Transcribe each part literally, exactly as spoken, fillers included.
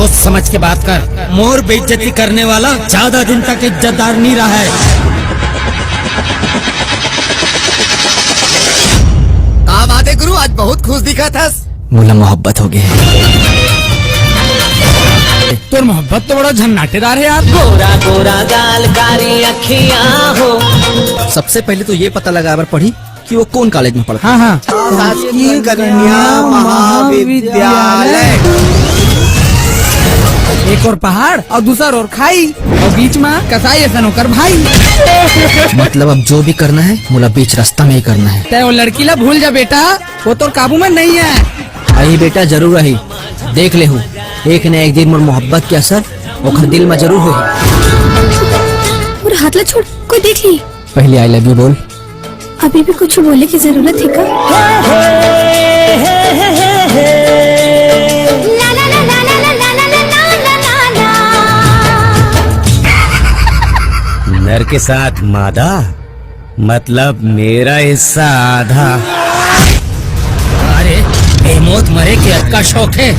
सोच समझ के बात कर। मोर बेइज्जती करने वाला ज्यादा दिन तक इज्जतदार नहीं रहा है। का बात है गुरु, आज बहुत खुश दिखत हस। मोला मोहब्बत हो गए। तोर मोहब्बत तो बड़ा झन्नाटेदार है यार। गोरा गोरा गाल, कारी अखियां हो। सबसे पहले तो ये पता लगाए बर पड़ी कि वो कौन कॉलेज में पढ़ता। हाँ, हाँ। शासकीय कन्या महाविद्यालय। एक ओर पहाड़ अउ दूसर ओर खाई, अउ बीच में कसाई असन ओकर भाई। मतलब, अब जो भी करना है, मोला बीच रास्ता में ही करना है। तैं वो लड़की ला भूल जा बेटा, वो तोर काबू में नहीं है। आही बेटा, जरूर आही। देख ले हूँ, एक न एक दिन मोर मोहब्बत के असर ओखर दिल में जरूर होही। मोर हाथ ला छोड़, कोई देख ली। पहले I love you बोल। अभी भी कुछ बोले की जरूरत है का? नर के साथ मादा, मतलब मेरा हिस्सा आधा। अरे, ए मौत मरे के अतका शौक है,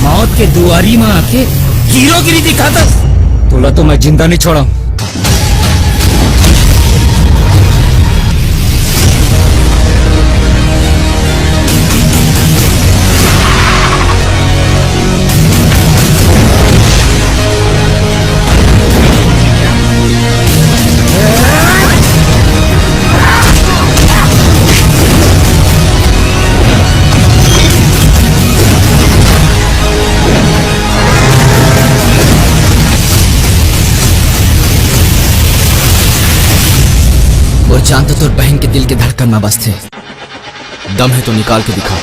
मौत के दुआरी में आके हीरोगिरी दिखाता। तोला तो मैं जिंदा नहीं छोड़ा। वो जान तो तोर बहन के दिल के धड़कन में बसथे। दम है तो निकाल के दिखा।